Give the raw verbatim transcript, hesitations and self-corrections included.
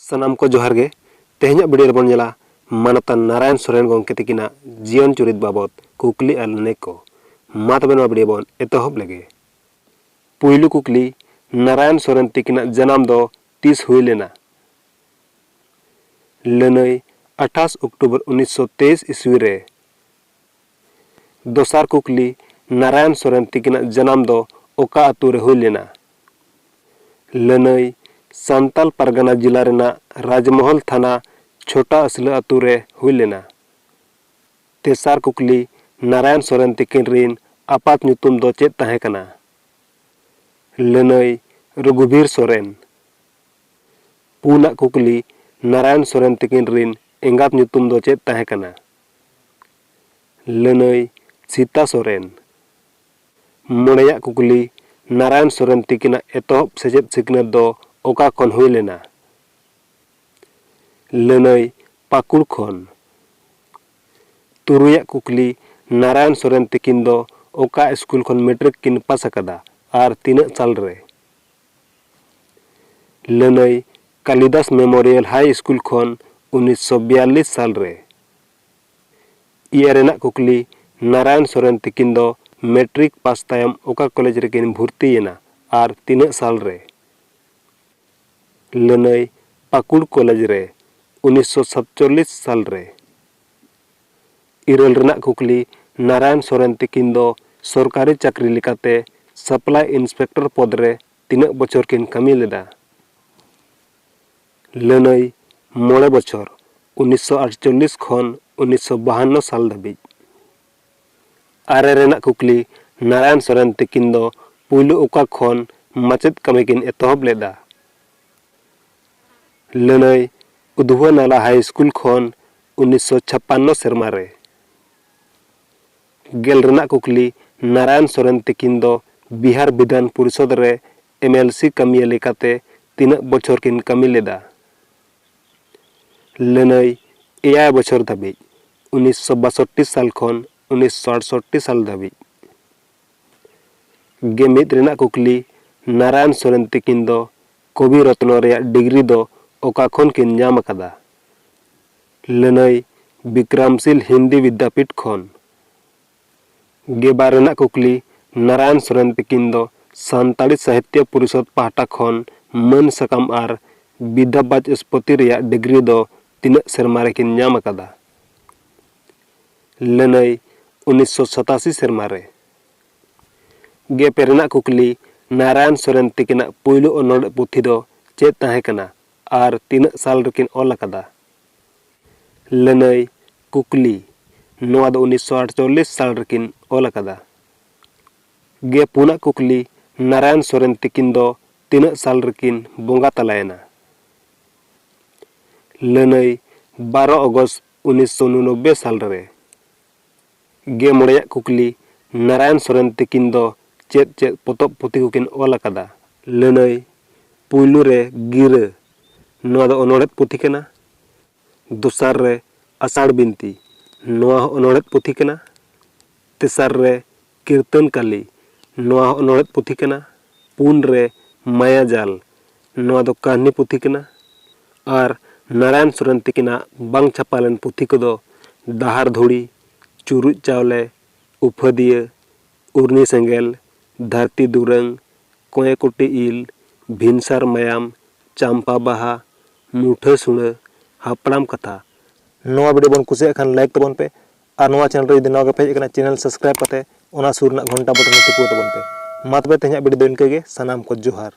ᱥᱟᱱᱟᱢ ᱠᱚ ᱡᱚᱦᱟᱨ ᱜᱮ᱾ ᱛᱮᱦᱮᱧᱟᱜ ᱵᱷᱤᱰᱤᱭᱳ ᱨᱮᱵᱚᱱ ᱧᱮᱞᱟ ᱢᱟᱱᱚᱛᱟᱱ ᱱᱟᱨᱟᱭᱚᱱ ᱥᱚᱨᱮᱱ ᱜᱚᱢᱠᱮ ᱛᱤᱠᱤᱱᱟᱜ ᱡᱤᱭᱚᱱ ᱪᱩᱨᱤᱛ ᱵᱟᱵᱚᱛ ᱠᱩᱠᱞᱤ ᱟᱨ ᱞᱟᱹᱱᱟᱹᱭ ᱠᱚ᱾ ᱢᱟ ᱛᱚᱵᱮ ᱱᱚᱣᱟ ᱵᱷᱤᱰᱤᱭᱳ ᱵᱚᱱ ᱮᱛᱚᱦᱚᱵ ᱞᱮᱜᱮ᱾ ᱯᱩᱭᱞᱩ ᱠᱩᱠᱞᱤ, ᱱᱟᱨᱟᱭᱚᱱ ᱥᱚᱨᱮᱱ ᱛᱤᱠᱤᱱᱟᱜ ᱡᱟᱱᱟᱢ ᱫᱚ ᱛᱤᱥ ᱦᱩᱭ ᱞᱮᱱᱟ? ᱞᱟᱹᱱᱟᱹᱭ, ᱟᱴᱷᱟᱥ ᱚᱠᱴᱳᱵᱚᱨ ᱩᱱᱤᱥᱥᱚ ᱛᱮᱭᱤᱥ ᱤᱥᱣᱤ ᱨᱮ᱾ ᱫᱚᱥᱟᱨ ᱠᱩᱠᱞᱤ, ᱱᱟᱨᱟᱭᱚᱱ ᱥᱚᱨᱮᱱ ᱛᱤᱠᱤᱱᱟᱜ ᱡᱟᱱᱟᱢ ᱫᱚ ᱚᱠᱟ ᱟᱹᱛᱩ ᱨᱮ ᱦᱩᱭ ᱞᱮᱱᱟ? ᱞᱟᱹᱱᱟᱹᱭ, ᱥᱟᱱᱛᱟᱞ ᱯᱟᱨᱜᱟᱱᱟ ᱡᱤᱞᱟ ᱨᱮᱱᱟᱜ ᱨᱟᱡᱽᱢᱚᱦᱚᱞ ᱛᱷᱟᱱᱟ ᱪᱷᱳᱴᱟ ᱟᱥᱞᱟᱹ ᱟᱹᱛᱩ ᱨᱮ ᱦᱩᱭ ᱞᱮᱱᱟ᱾ ᱛᱮᱥᱟᱨ ᱠᱩᱠᱞᱤ, ᱱᱟᱨᱟᱭᱚᱱ ᱥᱚᱨᱮᱱ ᱛᱤᱠᱤᱱ ᱨᱤᱱ ᱟᱯᱟᱛ ᱧᱩᱛᱩᱢ ᱫᱚ ᱪᱮᱫ ᱛᱟᱦᱮᱸ ᱠᱟᱱᱟ? ᱞᱟᱹᱱᱟᱹᱭ, ᱨᱚᱜᱷᱩᱵᱤᱨ ᱥᱚᱨᱮᱱ᱾ ᱯᱩᱱᱟᱜ ᱠᱩᱠᱞᱤ, ᱱᱟᱨᱟᱭᱚᱱ ᱥᱚᱨᱮᱱ ᱛᱤᱠᱤᱱ ᱨᱤᱱ ᱮᱸᱜᱟᱛ ᱧᱩᱛᱩᱢ ᱫᱚ ᱪᱮᱫ ᱛᱟᱦᱮᱸ ᱠᱟᱱᱟ? ᱞᱟᱹᱱᱟᱹᱭ, ᱥᱤᱛᱟ ᱥᱚᱨᱮᱱ᱾ ᱢᱚᱬᱮᱭᱟᱜ ᱠᱩᱠᱞᱤ, ᱱᱟᱨᱟᱭᱚᱱ ᱥᱚᱨᱮᱱ ᱛᱤᱠᱤᱱᱟᱜ ᱮᱛᱚᱦᱚᱵ ᱥᱮᱪᱮᱫ ᱥᱤᱠᱷᱱᱟᱹᱛ ᱫᱚ ᱚᱠᱟ ᱠᱷᱚᱱ ᱦᱩᱭ ᱞᱮᱱᱟ? ᱞᱟᱹᱱᱟᱹᱭ, ᱯᱟᱹᱠᱩᱲ ᱠᱷᱚᱱ᱾ ᱛᱩᱨᱩᱭᱟᱜ ᱠᱩᱠᱞᱤ, ᱱᱟᱨᱟᱭᱚᱱ ᱥᱚᱨᱮᱱ ᱛᱤᱠᱤᱱ ᱫᱚ ᱚᱠᱟ ᱥᱠᱩᱞ ᱠᱷᱚᱱ ᱢᱮᱴᱨᱤᱠ ᱠᱤᱱ ᱯᱟᱥ ᱟᱠᱟᱫᱟ ᱟᱨ ᱛᱤᱱᱟᱹᱜ ᱥᱟᱞ ᱨᱮ? ᱞᱟᱹᱱᱟᱹᱭ, ᱠᱟᱞᱤᱫᱟᱥ ᱢᱮᱢᱳᱨᱤᱭᱟᱞ ᱦᱟᱭ ᱥᱠᱩᱞ ᱠᱷᱚᱱ ᱩᱱᱤᱥᱥᱚ ᱵᱤᱭᱟᱞᱞᱤᱥ ᱥᱟᱞ ᱨᱮ᱾ ᱮᱭᱟᱭ ᱨᱮᱱᱟᱜ ᱠᱩᱠᱞᱤ, ᱱᱟᱨᱟᱭᱚᱱ ᱥᱚᱨᱮᱱ ᱛᱤᱠᱤᱱ ᱫᱚ ᱢᱮᱴᱨᱤᱠ ᱯᱟᱥ ᱛᱟᱭᱚᱢ ᱚᱠᱟ ᱠᱚᱞᱮᱡᱽ ᱨᱮᱠᱤᱱ ᱵᱷᱩᱨᱛᱤᱭᱮᱱᱟ ᱟᱨ ᱛᱤᱱᱟᱹᱜ ᱥᱟᱞ ᱨᱮ? ᱞᱟᱹᱱᱟᱹᱭ, ᱯᱟᱹᱠᱩᱲ ᱠᱚᱞᱮᱡᱽ ᱨᱮ, ᱩᱱᱤᱥᱥᱚ ᱥᱟᱛᱪᱚᱞᱞᱤᱥ ᱥᱟᱞ ᱨᱮ᱾ ᱤᱨᱟᱹᱞ ᱨᱮᱱᱟᱜ ᱠᱩᱠᱞᱤ, ᱱᱟᱨᱟᱭᱚᱱ ᱥᱚᱨᱮᱱ ᱛᱤᱠᱤᱱ ᱫᱚ ᱥᱚᱨᱠᱟᱨᱤ ᱪᱟᱹᱠᱨᱤ ᱞᱮᱠᱟᱛᱮ ᱥᱟᱯᱞᱟᱭ ᱤᱱᱥᱯᱮᱠᱴᱚᱨ ᱯᱚᱫᱽ ᱨᱮ ᱛᱤᱱᱟᱹᱜ ᱵᱚᱪᱷᱚᱨ ᱠᱤᱱ ᱠᱟᱹᱢᱤ ᱞᱮᱫᱟ? ᱞᱟᱹᱱᱟᱹᱭ, ᱢᱚᱬᱮ ᱵᱚᱪᱷᱚᱨ, ᱩᱱᱤᱥᱥᱚ ᱟᱴᱪᱚᱞᱞᱤᱥ ᱠᱷᱚᱱ ᱩᱱᱤᱥᱥᱚ ᱵᱟᱦᱟᱱᱱᱚ ᱥᱟᱞ ᱫᱷᱟᱹᱵᱤᱡ᱾ ᱟᱨᱮ ᱨᱮᱱᱟᱜ ᱠᱩᱠᱞᱤ, ᱱᱟᱨᱟᱭᱚᱱ ᱥᱚᱨᱮᱱ ᱛᱤᱠᱤᱱ ᱫᱚ ᱯᱩᱭᱞᱩ ᱚᱠᱟ ᱠᱷᱚᱱ ᱢᱟᱪᱮᱫ ᱠᱟᱹᱢᱤ ᱠᱤᱱ ᱮᱛᱚᱦᱚᱵ ᱞᱮᱫᱟ? ᱞᱟᱹᱱᱟᱹᱭ, ᱩᱫᱷᱣᱟ ᱱᱟᱞᱟ ᱦᱟᱭ ᱥᱠᱩᱞ ᱠᱷᱚᱱ ᱩᱱᱤᱥᱥᱚ ᱪᱷᱟᱯᱟᱱᱱᱚ ᱥᱮᱨᱢᱟ ᱨᱮ᱾ ᱜᱮᱞ ᱨᱮᱱᱟᱜ ᱠᱩᱠᱞᱤ, ᱱᱟᱨᱟᱭᱚᱱ ᱥᱚᱨᱮᱱ ᱛᱤᱠᱤᱱ ᱫᱚ ᱵᱤᱦᱟᱨ ᱵᱤᱫᱷᱟᱱ ᱯᱚᱨᱤᱥᱚᱫᱽ ᱨᱮ ᱮᱢ ᱮᱞ ᱥᱤ ᱠᱟᱹᱢᱤᱭᱟᱹ ᱞᱮᱠᱟᱛᱮ ᱛᱤᱱᱟᱹᱜ ᱵᱚᱪᱷᱚᱨ ᱠᱤᱱ ᱠᱟᱹᱢᱤ ᱞᱮᱫᱟ? ᱞᱟᱹᱱᱟᱹᱭ, ᱮᱭᱟᱭ ᱵᱚᱪᱷᱚᱨ ᱫᱷᱟᱹᱵᱤᱡ, ᱩᱱᱤᱥᱥᱚ ᱵᱟᱥᱚᱴᱴᱤ ᱥᱟᱞ ᱠᱷᱚᱱ ᱩᱱᱤᱥᱥᱚ ᱟᱴᱥᱚᱴᱴᱤ ᱥᱟᱞ ᱫᱷᱟᱹᱵᱤᱡ᱾ ᱜᱮᱢᱤᱫ ᱨᱮᱱᱟᱜ ᱠᱩᱠᱞᱤ, ᱱᱟᱨᱟᱭᱚᱱ ᱥᱚᱨᱮᱱ ᱛᱤᱠᱤᱱ ᱫᱚ ᱠᱚᱵᱤ ᱨᱚᱛᱱᱚ ᱨᱮᱭᱟᱜ ᱰᱤᱜᱽᱨᱤ ᱫᱚ ᱚᱠᱟ ᱠᱷᱚᱱ ᱠᱤᱱ ᱧᱟᱢ ᱟᱠᱟᱫᱟ? ᱞᱟᱹᱱᱟᱹᱭ, ᱵᱤᱠᱨᱟᱢᱥᱤᱞ ᱦᱤᱱᱫᱤ ᱵᱤᱫᱽᱫᱟᱯᱤᱴ ᱠᱷᱚᱱ᱾ ᱜᱮᱞᱵᱟᱨ ᱨᱮᱱᱟᱜ ᱠᱩᱠᱞᱤ, ᱱᱟᱨᱟᱭᱚᱱ ᱥᱚᱨᱮᱱ ᱛᱤᱠᱤᱱ ᱫᱚ ᱥᱟᱱᱛᱟᱲᱤ ᱥᱟᱦᱤᱛᱭᱚ ᱯᱚᱨᱤᱥᱚᱫᱽ ᱯᱟᱦᱴᱟ ᱠᱷᱚᱱ ᱢᱟᱹᱱ ᱥᱟᱠᱟᱢ ᱟᱨ ᱵᱤᱫᱽᱫᱟ ᱵᱟᱪᱚᱥᱯᱚᱛᱤ ᱨᱮᱭᱟᱜ ᱰᱤᱜᱽᱨᱤ ᱫᱚ ᱛᱤᱱᱟᱹᱜ ᱥᱮᱨᱢᱟ ᱨᱮᱠᱤᱱ ᱧᱟᱢ ᱟᱠᱟᱫᱟ? ᱞᱟᱹᱱᱟᱹᱭ, ᱩᱱᱤᱥᱥᱚ ᱥᱟᱛᱟᱥᱤ ᱥᱮᱨᱢᱟ ᱨᱮ᱾ ᱜᱮᱞᱯᱮ ᱨᱮᱱᱟᱜ ᱠᱩᱠᱞᱤ, ᱱᱟᱨᱟᱭᱚᱱ ᱥᱚᱨᱮᱱ ᱛᱤᱠᱤᱱᱟᱜ ᱯᱩᱭᱞᱩ ᱚᱱᱚᱬᱦᱮ ᱯᱩᱛᱷᱤ ᱫᱚ ᱪᱮᱫ ᱛᱟᱦᱮᱸ ᱠᱟᱱᱟ ᱟᱨ ᱛᱤᱱᱟᱹᱜ ᱥᱟᱞ ᱨᱮᱠᱤᱱ ᱚᱞ ᱟᱠᱟᱫᱟ? ᱞᱟᱹᱱᱟᱹᱭ, ᱠᱩᱠᱞᱤ, ᱱᱚᱣᱟ ᱫᱚ ᱩᱱᱤᱥᱥᱚ ᱟᱴᱪᱚᱞᱞᱤᱥ ᱥᱟᱞ ᱨᱮᱠᱤᱱ ᱚᱞ ᱟᱠᱟᱫᱟ᱾ ᱜᱮᱞ ᱯᱩᱱᱟᱜ ᱠᱩᱠᱞᱤ, ᱱᱟᱨᱟᱭᱚᱱ ᱥᱚᱨᱮᱱ ᱛᱤᱠᱤᱱ ᱫᱚ ᱛᱤᱱᱟᱹᱜ ᱥᱟᱞ ᱨᱮᱠᱤᱱ ᱵᱚᱸᱜᱟ ᱛᱟᱞᱟᱭᱮᱱᱟ? ᱞᱟᱹᱱᱟᱹᱭ, ᱵᱟᱨᱚ ᱚᱜᱚᱥᱴ ᱩᱱᱤᱥᱥᱚ ᱩᱱᱩᱱᱚᱵᱵᱳᱭ ᱥᱟᱞ ᱨᱮ᱾ ᱜᱮᱞ ᱢᱚᱬᱮᱭᱟᱜ ᱠᱩᱠᱞᱤ, ᱱᱟᱨᱟᱭᱚᱱ ᱥᱚᱨᱮᱱ ᱛᱤᱠᱤᱱ ᱫᱚ ᱪᱮᱫ ᱪᱮᱫ ᱯᱚᱛᱚᱵ ᱯᱩᱛᱷᱤ ᱠᱚᱠᱤᱱ ᱚᱞ ᱟᱠᱟᱫᱟ? ᱞᱟᱹᱱᱟᱹᱭ, ᱯᱩᱭᱞᱩ ᱨᱮ ᱜᱤᱨᱟᱹ, ᱱᱚᱣᱟ ᱫᱚ ᱚᱱᱚᱬᱦᱮ ᱯᱩᱛᱷᱤ ᱠᱟᱱᱟ᱾ ᱫᱚᱥᱟᱨ ᱨᱮ ᱟᱥᱟᱲ ᱵᱤᱱᱛᱤ, ᱱᱚᱣᱟ ᱦᱚᱸ ᱚᱱᱚᱬᱦᱮ ᱯᱩᱛᱷᱤ ᱠᱟᱱᱟ᱾ ᱛᱮᱥᱟᱨ ᱨᱮ ᱠᱤᱨᱛᱚᱱ ᱠᱟᱞᱤ, ᱱᱚᱣᱟ ᱦᱚᱸ ᱚᱱᱚᱬᱦᱮ ᱯᱩᱛᱷᱤ ᱠᱟᱱᱟ᱾ ᱯᱩᱱ ᱨᱮ ᱢᱟᱭᱟᱡᱟᱞ, ᱱᱚᱣᱟ ᱫᱚ ᱠᱟᱹᱦᱱᱤ ᱯᱩᱛᱷᱤ ᱠᱟᱱᱟ᱾ ᱟᱨ ᱱᱟᱨᱟᱭᱚᱱ ᱥᱚᱨᱮᱱ ᱛᱤᱠᱤᱱᱟᱜ ᱵᱟᱝ ᱪᱷᱟᱯᱟ ᱞᱮᱱ ᱯᱩᱛᱷᱤ ᱠᱚᱫᱚ ᱰᱟᱦᱟᱨ ᱫᱷᱩᱲᱤ, ᱪᱩᱨᱩᱡ ᱪᱟᱣᱞᱮ, ᱩᱯᱷᱟᱹᱫᱤᱭᱟᱹ, ᱩᱨᱱᱤ ᱥᱮᱸᱜᱮᱞ, ᱫᱷᱟᱹᱨᱛᱤ ᱫᱩᱨᱟᱹᱝ, ᱠᱚᱭᱮ ᱠᱩᱴᱤ ᱤᱞ, ᱵᱷᱤᱱᱥᱟᱨ ᱢᱟᱭᱟᱢ, ᱪᱟᱢᱯᱟ ᱵᱟᱦᱟ, ᱢᱩᱴᱷᱟᱹ ᱥᱩᱲᱟᱹ, ᱦᱟᱯᱲᱟᱢ ᱠᱟᱛᱷᱟ᱾ ᱱᱚᱣᱟ ᱵᱷᱤᱰᱤᱭᱳ ᱵᱚᱱ ᱠᱩᱥᱤᱭᱟᱜ ᱠᱷᱟᱱ ᱞᱟᱭᱤᱠ ᱛᱟᱵᱚᱱ ᱯᱮ, ᱟᱨ ᱱᱚᱣᱟ ᱪᱮᱱᱮᱞ ᱨᱮ ᱡᱩᱫᱤ ᱱᱟᱣᱟ ᱜᱮᱯᱮ ᱦᱮᱡ ᱟᱠᱟᱱᱟ, ᱪᱮᱱᱮᱞ ᱥᱟᱵᱥᱠᱨᱟᱭᱤᱵ ᱠᱟᱛᱮ ᱚᱱᱟ ᱥᱩᱨ ᱨᱮᱱᱟᱜ ᱜᱷᱚᱱᱴᱟ ᱵᱚᱴᱚᱱ ᱨᱮ ᱴᱤᱯᱟᱹᱣ ᱛᱟᱵᱚᱱ ᱯᱮ᱾ ᱢᱟ ᱛᱚᱵᱮ ᱛᱮᱦᱮᱧᱟᱜ ᱵᱷᱤᱰᱤᱭᱳ ᱫᱚ ᱤᱱᱠᱟᱹ ᱜᱮ, ᱥᱟᱱᱟᱢ ᱠᱚ ᱡᱚᱦᱟᱨ᱾